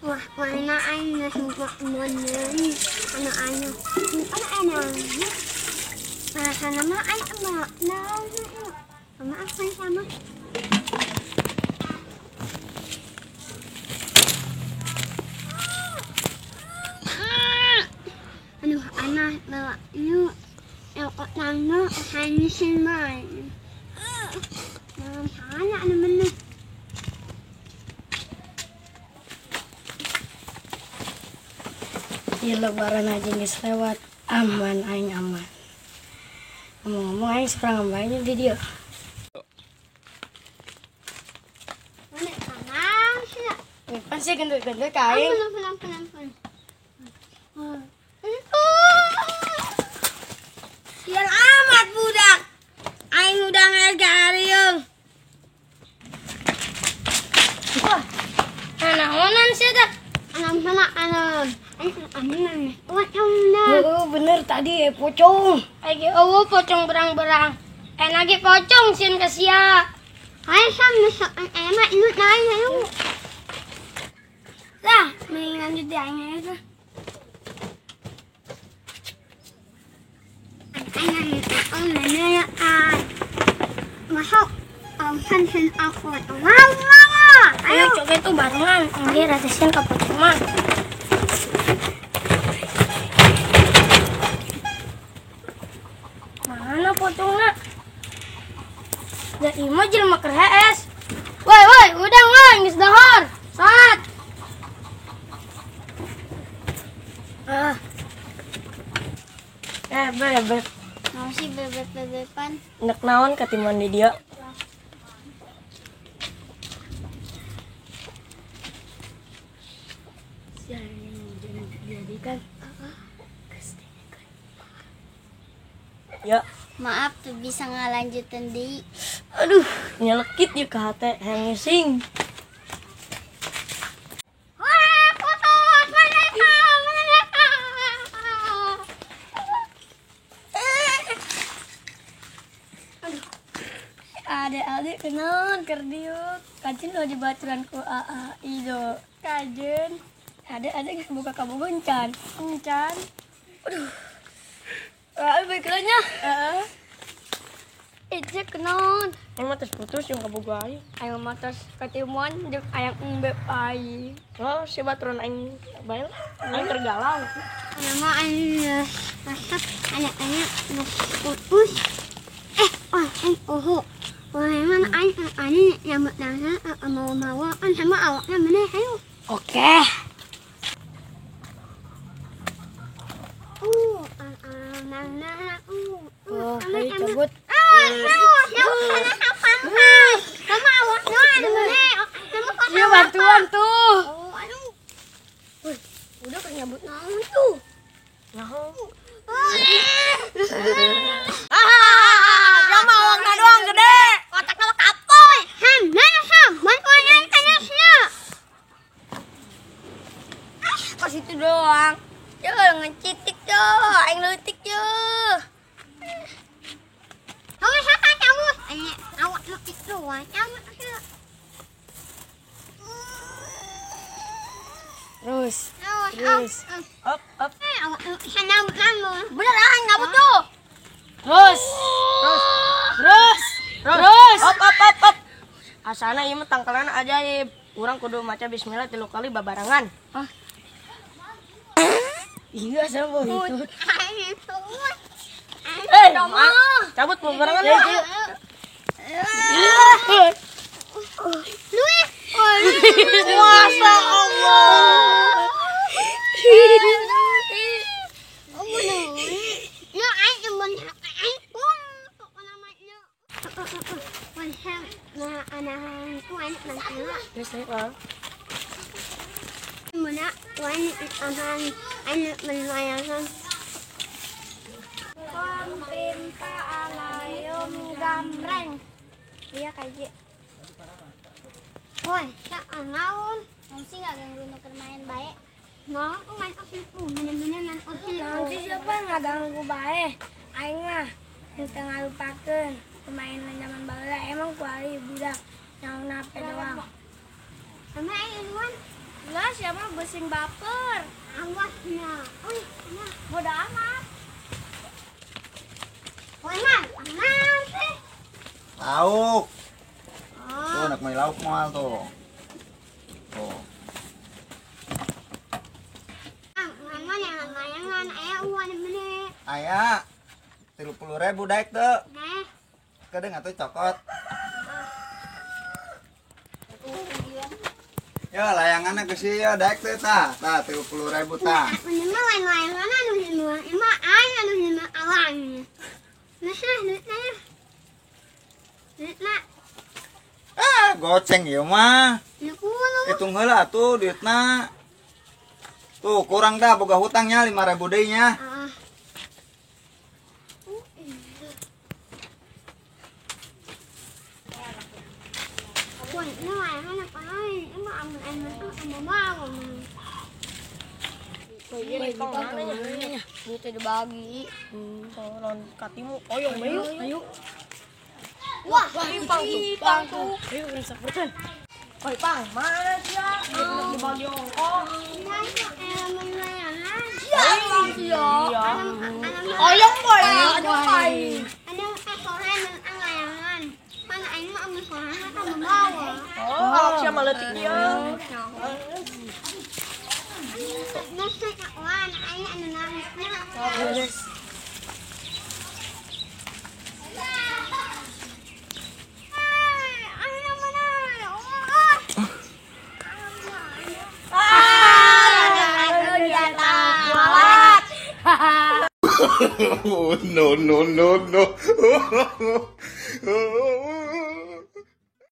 Wah, mana aing mana anu anu anu. Nah, nama aing mah naon sama apa sama? Aduh, anak bawa lu yang hanya main. Nah, anu mana? Ya lebaran aja geus lewat, aman aing aman. Ngomong-ngomong aing seorang bae di dieu. Mana tangan sih? Pan sih gendut-gendut ka aing. Ampun. Sial amat budak. Aing udah ngegareung. Wah, naonan sih dah. Anak anak. Oh, bener tadi pocong. Lagi oh pocong berang-berang. Lagi pocong sieun ka sia. Ayo sama emak lu naik ayo. Lah, mending lanjut di aing aja. Masuk. Aku. Wow, ayo coba itu barengan. Nggih ratesieun ka pocong mah. Mana pocongna? Da ieu mah jelema keur hees. Woi woi, udang woi, geus dahar. Saat. Ah. Bebek. Naon sih bebek-bebekan? Nek naon katimuan di dieu? Jadikan. Ya. Maaf tuh bisa ngalanjutin di. Aduh, nyelekit yuk ke hati yang ngising. Wah, putus, mereka. Aduh. Adek-adek kenaon keur dieu. Kajen lo dibaturan ku AA Ido. Kajen. Adek-adek geus buka kabogoh encan. Encan. Aduh. Ah, baiklah. Heeh. Ije kenaon. Aing mah tos putus jeung kabogoh aing. Aing mah tos katimuan jeung ayang embeb aing. Oh, si baturan aing bae lah. Aing tergalau. Nama aing masak anak-anak putus. Oh. Wah, emang aing aing nyambut nana mau-mau kan sama awaknya mana ayo. Oke. Oh, ayo cabut. Iya bantuan tuh. Oh, aduh. Wih, udah nyabut naon tuh. Naon. Ah, sama awakna doang gede. Otakna mah kapoy. Ham, mana ham? Bantuan aing kanyasna. Ah, kok situ doang. Yo ngecitik yo, aing leutik yo. Kamu siapa kamu? Awak lu itu, kamu. Terus. Terus. Up, up. Awak lu senang kamu. Bener aing ngabut tuh. Terus. Terus. Terus. Terus. Up, up, up, up. Asana ieu mah tangkalan ajaib. Urang kudu maca bismillah 3 kali babarengan. Ah. Iya sama itu. Cabut babarengan ya. Masya Allah. Gambreng. Iya kaji. Woi, naon? Sih nggak ganggu nuker main baik. Mau main osil, bener-bener main osil. Nanti siapa nggak ganggu baik? Aing mah teu ngalupakeun permainan zaman baheula emang kuari budak yang nape doang. Sama aing duluan. Geus. Siapa besing baper. Awasnya. Oi, nah. Bodo amat. Woi, man, aman sih. Lauk. Tuh nak main lauk moal tuh. Tuh. Ah, mana yang layangan aya uang beli. Aya 30.000 daek teu. Nah, Kedeung atuh cokot. Ya layanganna geus ieu daek teu tah. Tah 30.000 tah. ini mah lain layangan anu ini mah aing anu ini mah alang. Nah, duitna ya. Duitna. Ah, goceng ieu mah. Nu kulo. Hitung heula atuh duitna. Tuh kurang dah boga hutangnya 5.000 deui nya. Ah. Woi, ini layangan apa lain? Ini mah amun aing mah amun mau. Iya, duitnya dibagi. Soron katimu oyong ayo. Ayo. Wah, Pang tuh, pang tuh. Ayo urang saperkeun. Oi, pang, mana sia? Dibagi ongkoh. Ini layangan. Iya. Oyong boy, aduh ai. Anu sorean layangan. Pan aing mah amun sorean kan mau. Oh, awak sia mah leutik dia. Nasi kawan aing anu nangis. Oh, no, no, no, no.